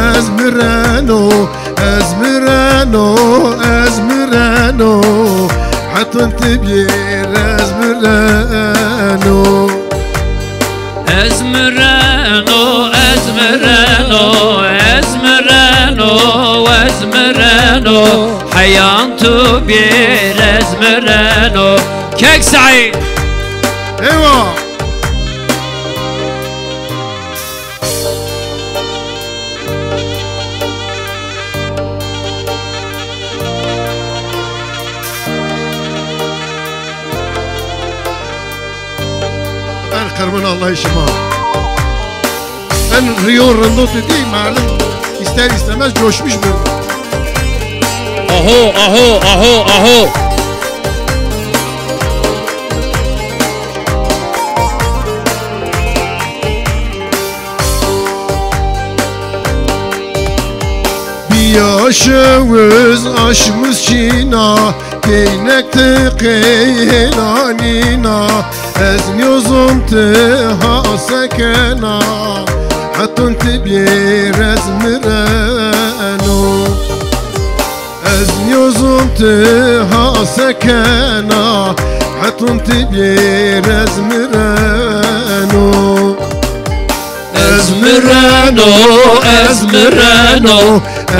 ez mireno, ez mireno, ez mireno. Heton ti bêr ez mireno. Ez mireno, ez mireno, ez mireno, ez mireno. Heyan tu bêr ez mireno. Kek Saîd. Eywa. Ben qirmin Allah'ı şima. En riyo rindo tu değil, malum ister istemez coşmuş bir. Aho, aho, aho, aho. Biya şewiz aşmiz çîna, keynek ti qey hêla nîna, ez nîyozim ti ha sekena, heton ti bêr ez mireno. Ez nîyozim ti ha sekena, heton ti bêr ez mireno. Ez mireno, ez mireno,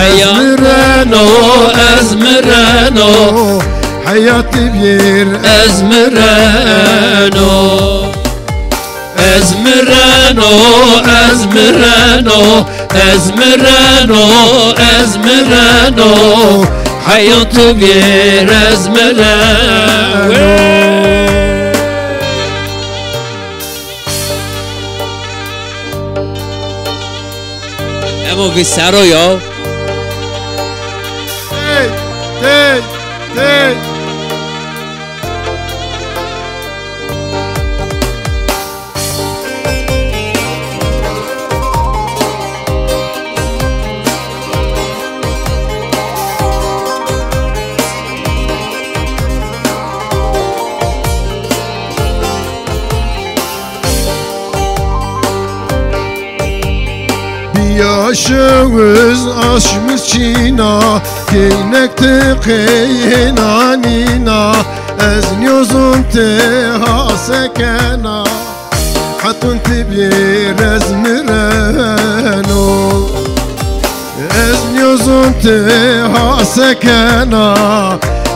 ez mireno, ez mireno. Heya ti bêr ez mireno. Ez mireno, ez mireno, ez mireno, ez mireno. Heya ti bêr ez mireno. Emo vî sero ya. Tey, tey, tey. Ya şewiz aşmiz çîna, keynek ti qeyna nîna, ez niyozun ti ha sekena, hetun ti bir ez mireno. Ez niyozun ti ha sekena,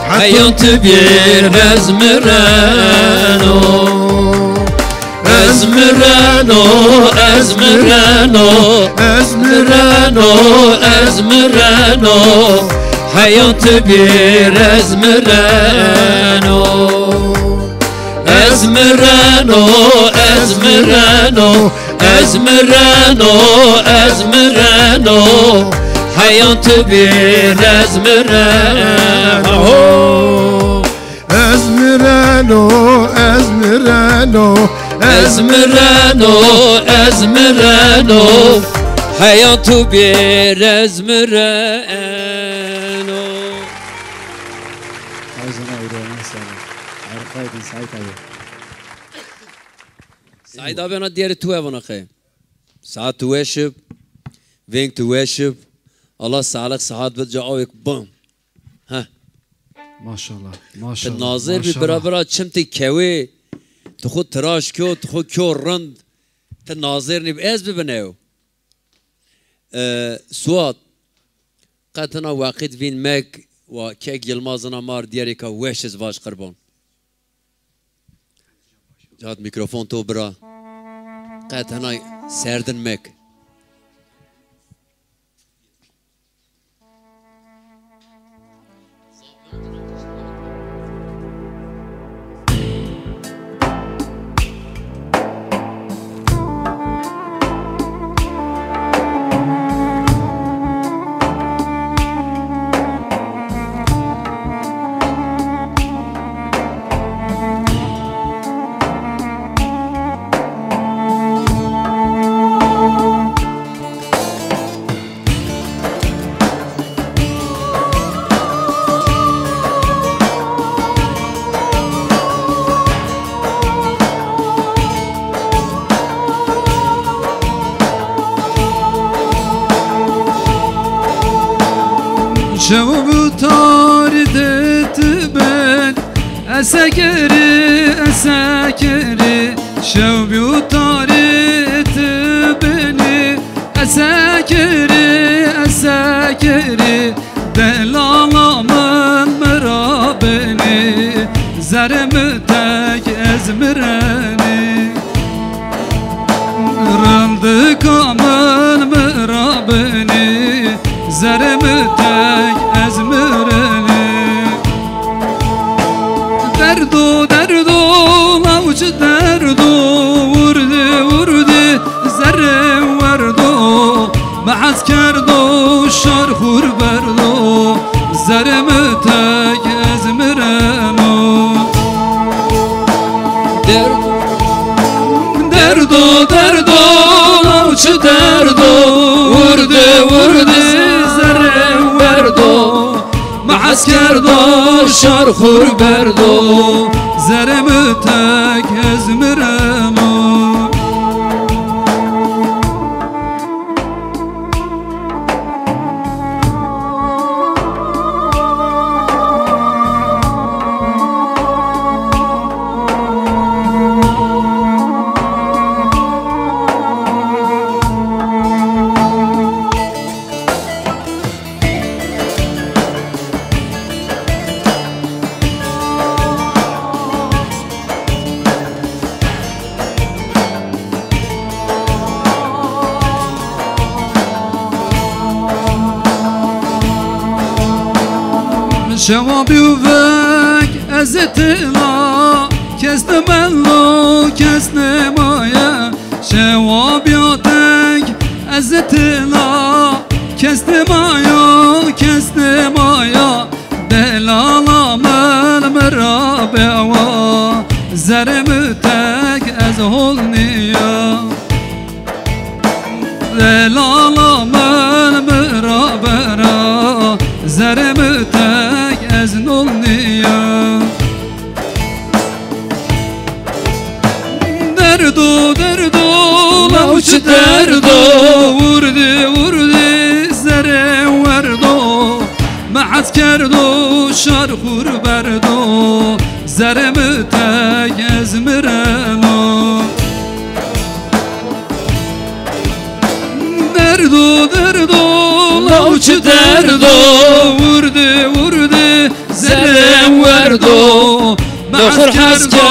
hetun ti bir ez mireno. Ez mireno, ez mireno, ez mireno, ez mireno, heyat bir ez mireno. Ez mireno, ez mireno, ez mireno, ez mireno, heyat bir ez mireno. Ez mireno, ez mireno, ez mireno, ez mireno, heyatu bir ez mireno. Ağzına yüreğine sağlık. Harikaydın Sait abi. Sait abi, ona diğeri tu evana kay. Saat tu weşib, veng tu weşib. Allah sağlık, sıhhat bid ca awek bam. Heh. Maşallah, maşallah. Ti nazir bî, maşallah. Bira bira çim ti kewê, ti xwu tiraş kyo, ti xwu kyo rind, ti nazir nîb, ez bibin ew. E, Suat, qe tina weqît vîn mek, wa kek Yilmaz ina mar diyerêka weş iz vaj qirban. Cat mikrofon to bira. Qe tina serdin mek. Şew bi tarî de ti ben, esekeri, esekeri, şew bi tarî ti beni, esekeri, esekeri, delala min mi ra beni, zerê mi tek ez mireni. Rindika min mi ra beni, zerê mi tek ez mireni. Derdo, derdo, law çi derdo, wurdî, wurdî, zerrê werdo, mi hes kerdo, şar xur berdo, zerê mi tek ez mireno. Derdo, derdo, derdo, law çi derdo, wurdî, wurdî, zerrê werdo, mi hes kerdo, şar xur berdo, zerê mi tek ez mireno. Şewa bîyo veng ez tila, kes nimelo, kes nimaye. Şewa bîya teng ez tila, kes nimaya, kes nimaya. Delala min mi ra bewa, zerê mi tek ez hol niya. Delala min mi ra bera, zerê mi tek ez nol niya. Derdo, derdo, law Derdo vurdi vurdi zerê werdo, mehet kerdo şar xur berdo, zerê mi teg ez mireno. Derdo derdo law çi derdo, vurdi vurdi zerê werdo, mehet kerdo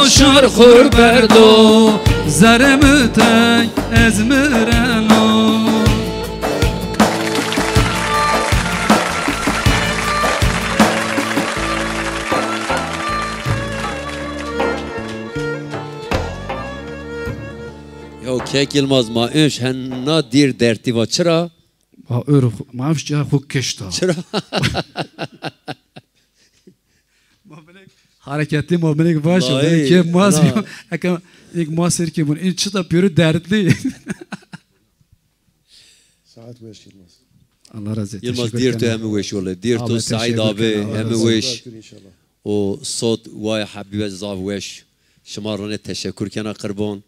şar xur berdo, zerê mi teg ez mireno. Ya kek Yilmaz, ma önş hena dîr dertî va, çira? Va ör xu-, ma önş ca xu kişta. Çira? Ma binek hareketli, ma binek baş, ma binek keyf maz. Eka ilk ma ser ki bun. İn çıta pürü dertli. Saet weş Yilmaz. Allah razı olsun. Yilmaz, dîr tu hemi weş ole. Dîr tu, Said abi hemi weş. O sot way habibe zaf weş. Şima rane teşekkür kena qırbon.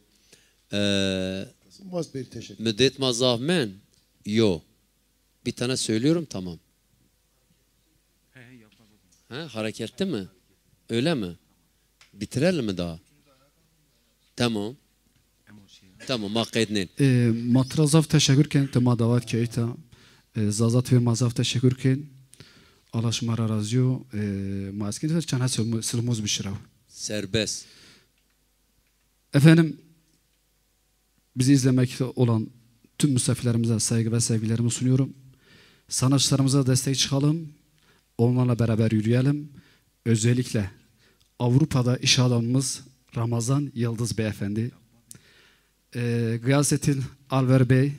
Ee, Yilmaz Bey, teşekkür. Müddet ma zaf men. Yo. Bir tane söylüyorum, tamam. He, hareketli mi? Öyle mi? Bitirelim mi daha? Tamam. Tamam, ma qeydnên. E, ma tira zaf teşekkür ken, ti ma davet keyta. E, Zaza T V ma zaf teşekkür ken. Allah şima ra razî yo. E, ma eskî çend silmuz bişiraw. Serbest. Efendim, bizi izlemekte olan tüm misafirlerimize saygı ve sevgilerimi sunuyorum. Sanatçılarımıza destek çıkalım, onlarla beraber yürüyelim. Özellikle Avrupa'da iş adamımız Ramazan Yıldız Beyefendi, e, Gıyasettin Alver Bey,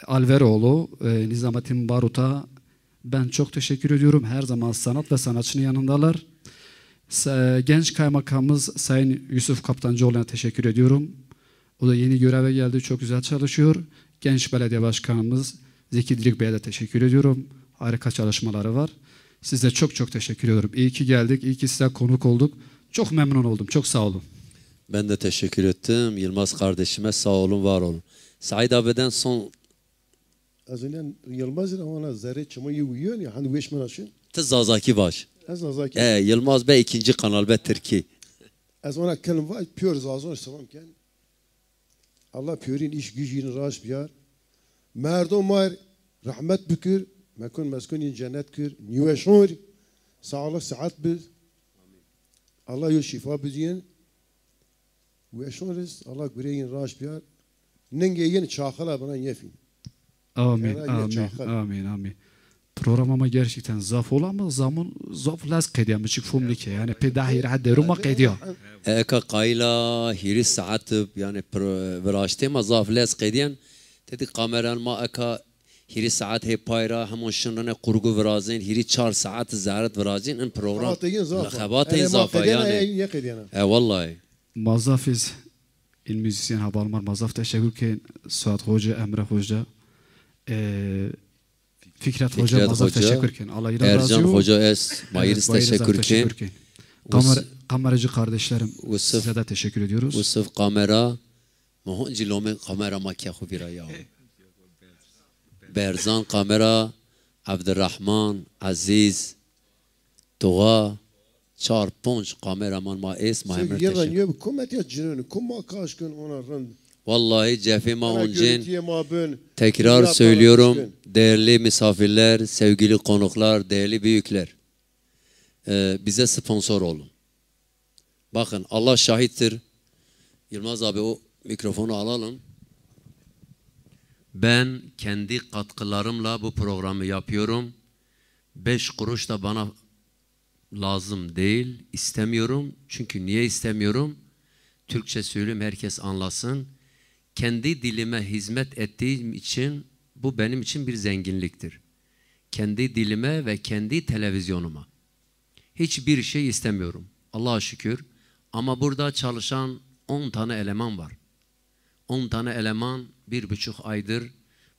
Alveroğlu, e, Nizamettin Barut'a ben çok teşekkür ediyorum. Her zaman sanat ve sanatçının yanındalar. Sa-, genç kaymakamımız Sayın Yusuf Kaptancıoğlu'na teşekkür ediyorum. O da yeni göreve geldi, çok güzel çalışıyor. Genç belediye başkanımız Zeki Dirik Bey'e de teşekkür ediyorum. Harika çalışmaları var. Size çok çok teşekkür ediyorum. İyi ki geldik, iyi ki size konuk olduk. Çok memnun oldum, çok sağ olun. Ben de teşekkür ettim Yılmaz kardeşime, sağ olun, var olun. Said abiden son. Ez inen Yılmaz ile ona zerre çımı yi uyuyor ya, hani weş mi nasıl? Ti Zazaki baş. Ez Zazaki. E, Yılmaz Bey ikinci kanal be Tirki. Ez ona kelm var, pür Zazon selam ken. Allah pürün iş gücünü raş biyar. Merdom mar rahmet bükür, mekun meskun yin cennet kür, niweşon, sağlık, sıhhat biz. Allah yo şifa biziyen. Weşon riz, Allah gureyên raş biyar. Ningê yin çaxila bina yefîn. Amin, amin, amin, amin. Program ama gerçekten zaf ol ama zaman zaf lez qediya, mi çik fom nike. Yani pê deh hîrê derû ma qediya. Eka qayla hîrê saet, yani pro-, viraştê ma zaf lez qediyen. Tedi kameran ma eka hîrê saet hê pay ra, hemon şin rine kurgu virazên, hîrê çar saet zehret virazên, in program xebatê yin zaf a. Xebatê yin zaf a yani. E, vallahi. Ma zaf iz in müzisyen habalmar ma zaf teşekkür ken. Suat Hoca, Emre Hoca, e, Fikret Hoca, ma zaf teşekkür ken. Allah razı olsun. Ercan Hoca, ez ma yi riz teşekkür ken. Kamer-, kameracı kardeşlerim, size de teşekkür ediyoruz. Usuf kamera, ma honcî lomê kamera ma ke xu vîra ya. Berzan kamera, Abdurrahman, Aziz, Doğa, çar ponc kameraman ma êst, ma hemir teşekkür. Yeva niye bi kometiya cinoni, kom ma kaş kön ona rind. Vallahi cefê ma oncên. Tekrar söylüyorum, değerli misafirler, sevgili konuklar, değerli büyükler. Ee, bize sponsor olun. Bakın, Allah şahittir. Yılmaz abi, o mikrofonu alalım. Ben kendi katkılarımla bu programı yapıyorum. Beş kuruş da bana lazım değil, istemiyorum. Çünkü niye istemiyorum? Türkçe söyleyeyim, herkes anlasın. Kendi dilime hizmet ettiğim için bu benim için bir zenginliktir. Kendi dilime ve kendi televizyonuma. Hiçbir şey istemiyorum. Allah'a şükür. Ama burada çalışan on tane eleman var. On tane eleman bir buçuk aydır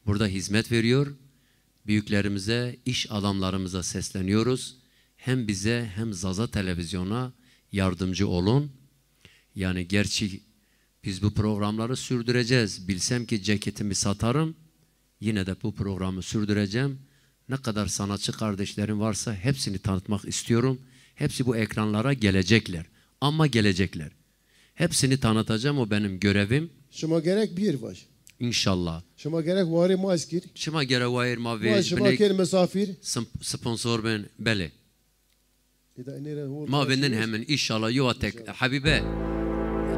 burada hizmet veriyor. Büyüklerimize, iş adamlarımıza sesleniyoruz. Hem bize hem Zaza Televizyon'a yardımcı olun. Yani gerçi Biz bu programları sürdüreceğiz. Bilsem ki ceketimi satarım, yine de bu programı sürdüreceğim. Ne kadar sanatçı kardeşlerim varsa hepsini tanıtmak istiyorum. Hepsi bu ekranlara gelecekler. Ama gelecekler. Hepsini tanıtacağım, o benim görevim. Şima gerek bir vaj. İnşallah. Şima gerek warê ma eskir. Şima gerek wayir ma ve şima kên misafir. Sponsor ben, belê. Ma vindin hemen inşallah. Yo tek. Habibe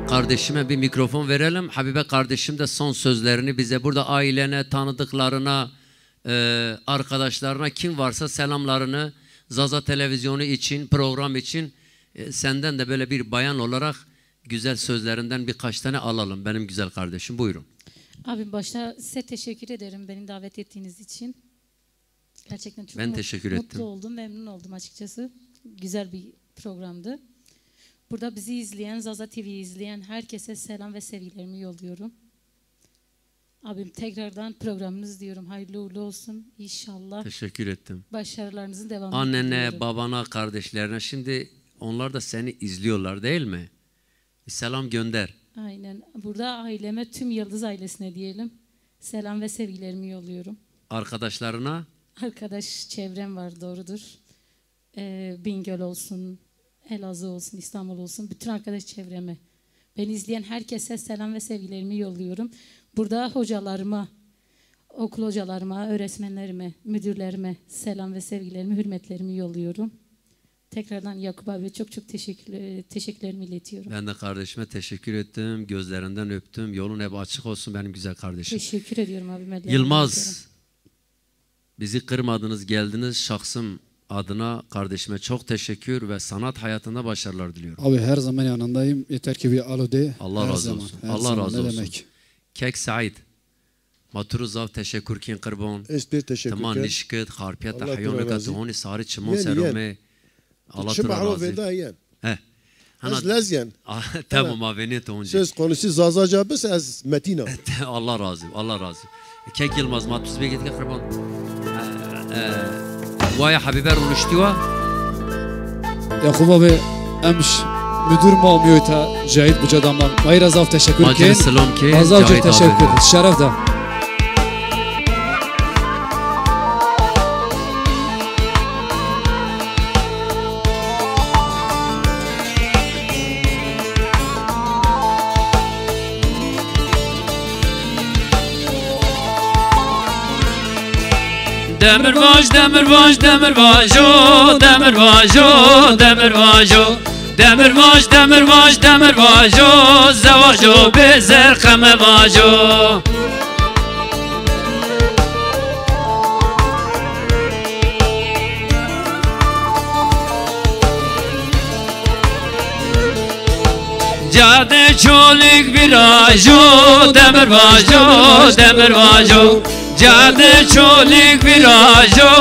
kardeşime bir mikrofon verelim. Habibe kardeşim de son sözlerini bize burada ailene, tanıdıklarına, e, arkadaşlarına, kim varsa selamlarını Zaza Televizyonu için, program için, e, senden de böyle bir bayan olarak güzel sözlerinden birkaç tane alalım. Benim güzel kardeşim, buyurun. Abim, başta size teşekkür ederim beni davet ettiğiniz için. Gerçekten çok Ben mut- teşekkür mutlu ettim. oldum, memnun oldum açıkçası. Güzel bir programdı. Burada bizi izleyen, Zaza T V'yi izleyen herkese selam ve sevgilerimi yolluyorum. Abim, tekrardan programınız diyorum. Hayırlı uğurlu olsun. İnşallah Teşekkür ettim. başarılarınızın devamını Annene, diliyorum. babana, kardeşlerine. Şimdi onlar da seni izliyorlar değil mi? Bir selam gönder. Aynen. Burada aileme, tüm Yıldız ailesine diyelim. Selam ve sevgilerimi yolluyorum. Arkadaşlarına? Arkadaş çevrem var, doğrudur. Ee, Bingöl olsun, Elazığ olsun, İstanbul olsun. Bütün arkadaş çevreme. Beni izleyen herkese selam ve sevgilerimi yolluyorum. Burada hocalarıma, okul hocalarıma, öğretmenlerime, müdürlerime selam ve sevgilerimi, hürmetlerimi yolluyorum. Tekrardan Yakup abi çok çok teşekkür, teşekkürlerimi iletiyorum. Ben de kardeşime teşekkür ettim. Gözlerinden öptüm. Yolun hep açık olsun benim güzel kardeşim. Teşekkür ediyorum abim. Ellerinden Yılmaz, öpüyorum. Bizi kırmadınız, geldiniz. Şahsım adına kardeşime çok teşekkür ve sanat hayatında başarılar diliyorum. Abi, her zaman yanındayım. Yeter ki bir alo de. Allah Her razı zaman, olsun. her Allah zaman. razı Ne olsun. demek? Kek Said. Ma tu rê zaf teşekkür kên qirban. Ez pêr teşekkür Tima kên. nişkit, xarpiyeta Allah tu ra heyoneka razı. tu honî sarî çimon Yen, ser yen. ome. Allah Çi tu ra mahvo razı. veda yen. He. Hana Ez lez yen. Ah, tamam, Hana. ma venê tu honci. Söz konusu Zazaca bis ez metîna. Allah razı, Allah razı. Kek Yılmaz, ma tu zî bêgê dike qirban. E, e, waya Habibe roniştî wa. Yakup abi, emş müdür ma omîyo ta Cahit Buca dama. Ma ra zaf teşekkür Ma kên. cênî selam kên, Ma zaf Cahit teşekkür abi. kên. Şeref da. Demirbaş, demirbaş, demirbaşo, demirbaşo, demirbaşo. Demirbaş, demirbaş, demirbaşo, zewaco bê zerqeme vaco. Cadê Çolîg virajo, demirbaşo, demirbaşo. Cadê Çolîg virajo,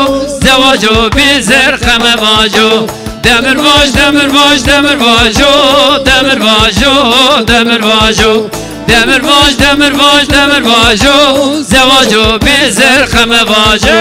zewaco bê zerqeme vaco. Demirbaş, demirbaş, demirbaşo, demirbaşo, demirbaşo. Demirbaş, demirbaş, demirbaşo, zewaco bê zerqeme vaco.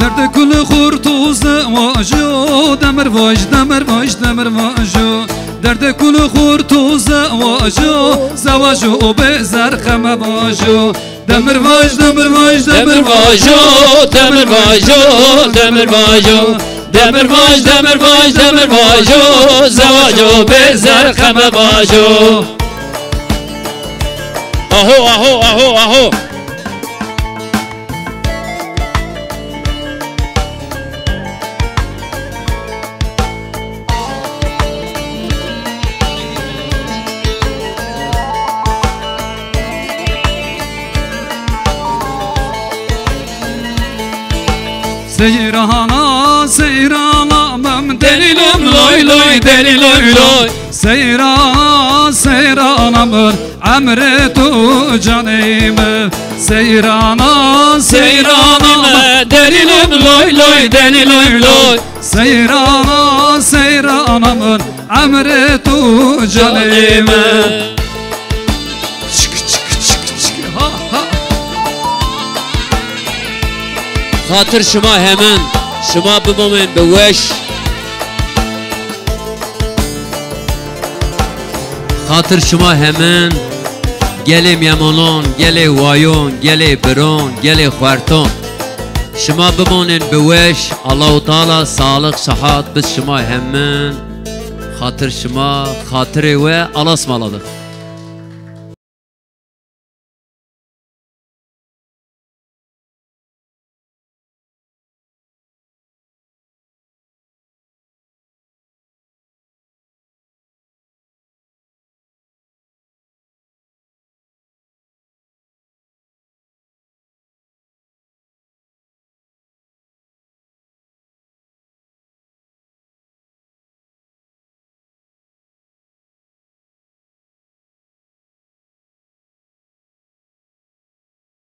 Derdê kulî xurt û zewajo, demirbaş, demirbaş, demirbaşo. Derdê kulî xurt û zewajo, zewajo bê zerqeme vajo. Demirbaş, demirbaş, demirbaşo, demirbaşo, demirbaşo. Demirbaş, demirbaş, demirbaşo, zewaco bê zerqeme vaco. Aho, aho, aho, aho. Seyrana, seyrana mem delîlim loy loy, delî loy loy. Seyrana, seyrana mem emrê tu canê mi. Seyrana, seyrana mem delîlim loy Loy loy deni loy loy. Seyrana, seyrana min, emrê tu canê min. Çik, çik, çik, çik, ha, ha. Xatir şima hemin, şima bimomên bi weş. Xatir şima hemin, gelê myemonon, gelê wayon, gelê biron, gelê xwerton. Şima bimonên bi weş, Allahu Teala sağlık, sıhhat bid şima hemin. Xatir şima, xatirê we, Allah'a ısmarladık.